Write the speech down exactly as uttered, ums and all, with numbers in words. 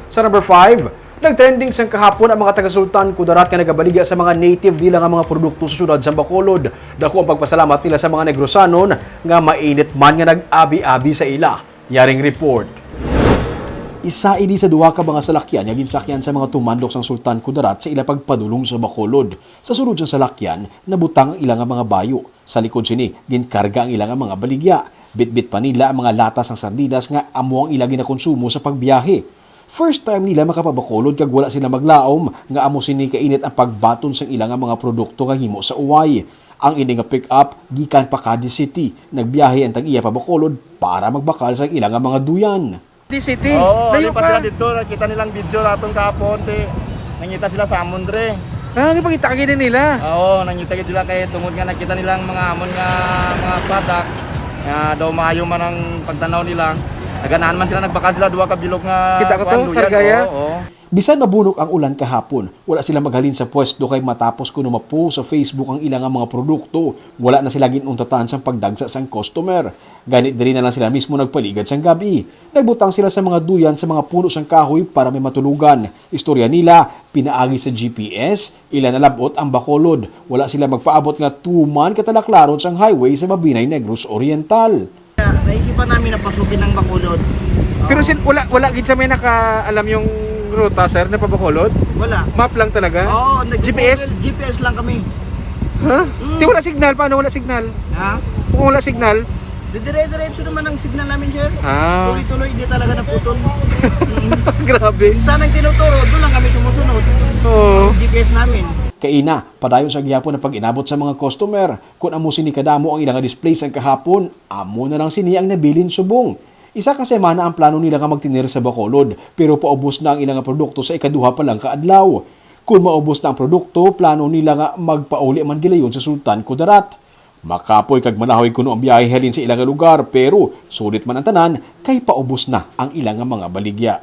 Sa number five, nagtrending sang kahapon ang mga taga Sultan Kudarat nga nagabaligya sa mga native nila nga mga produkto sa siyudad sa Bacolod. Dako ang pagpasalamat nila sa mga Negrosanon nga mainit man nga nag-abi-abi sa ila. Yaring report. Isa ini sa duha ka mga salakyan nga ginsakyan sa mga tumandok sang Sultan Kudarat sa ila pagpadulong sa Bacolod. Sa sulod sa salakyan, nabutang ang ila nga mga bayo. Sa likod sini, ginkarga ang ila nga mga baligya. Bitbit pa nila ang mga lata sang sardinas nga amo ang ila ginakonsumo sa pagbiyahe. First time nila makapabakolod kag wala sila maglaom nga amo sini kainit ang pagbaton sang ila nga mga produkto nga himo sa uway. Ang ini nga pick-up gikan pa Cadiz City, nagbiyahe ang tag-iya pa Bacolod para magbakal sa ila nga mga duyan. Di City. Oo, Layo lipat sila pa. Dito. Nakita nilang video naton kahapon, ti nangita sila sa amon, dre. Ah, gipakita ka gini nila. Oo, nangita gid sila kay tungod nga nakita nilang mga amon nga mga product nga daw maayo man ang pagtanaw nila. Naganahan man sila, nagbakal sila duha ka bilog nga Kita ko kuwan, to, duyan, kargaya. Oo, oo. Bisan mabunok ang ulan kahapon, wala sila maghalin sa pwesto kay matapos kuno ma-post sa Facebook ang ila nga mga produkto, wala na sila ginuntatan sang pagdagsa sang customer. Gani diri na lang sila mismo nagpaligad sang gab-i. Nagbutang sila sa mga duyan sa mga puno sang kahoy para may matulogan. Istorya nila, pinaagi sa G P S, ila nalab-ot ang Bacolod. Wala sila magpaabot nga tuman katalaklaron sang highway sa Mabinay, Negros Oriental. Naisipan namin na pasukin ang Bacolod. Pero sin, wala, wala gid sa may nakaalam yung ruta, sir, na pa Bacolod? Wala. Map lang talaga? Oo, nag- G P S? Google G P S lang kami. Ha? Mm. Di wala signal. Paano wala signal? Ha? Kung wala signal? Didire-diretso naman ang signal namin, sir. Ah. Tuloy-tuloy, hindi talaga naputol. Grabe. Saan ang tinuturo, doon lang kami sumusunod. Oo. Ang G P S namin. Kaina, padayon sa gihapon ang pag-inabot sa mga customer. Kon amo sini kadamo ang ila nga display sang kahapon, amo na lang sini ang nabilin subong. Isa ka semana ang plano nila nga magtinir sa Bacolod, pero paubos na ang ila nga produkto sa ikaduha pa lang ka adlaw. Kon maubos na ang produkto, plano nila nga magpauli man gilayon sa Sultan Kudarat. Makapoy kag manahoy kuno ang biyahe halin sa ila nga lugar, pero sulit man ang tanan kay paubos na ang ila nga mga baligya.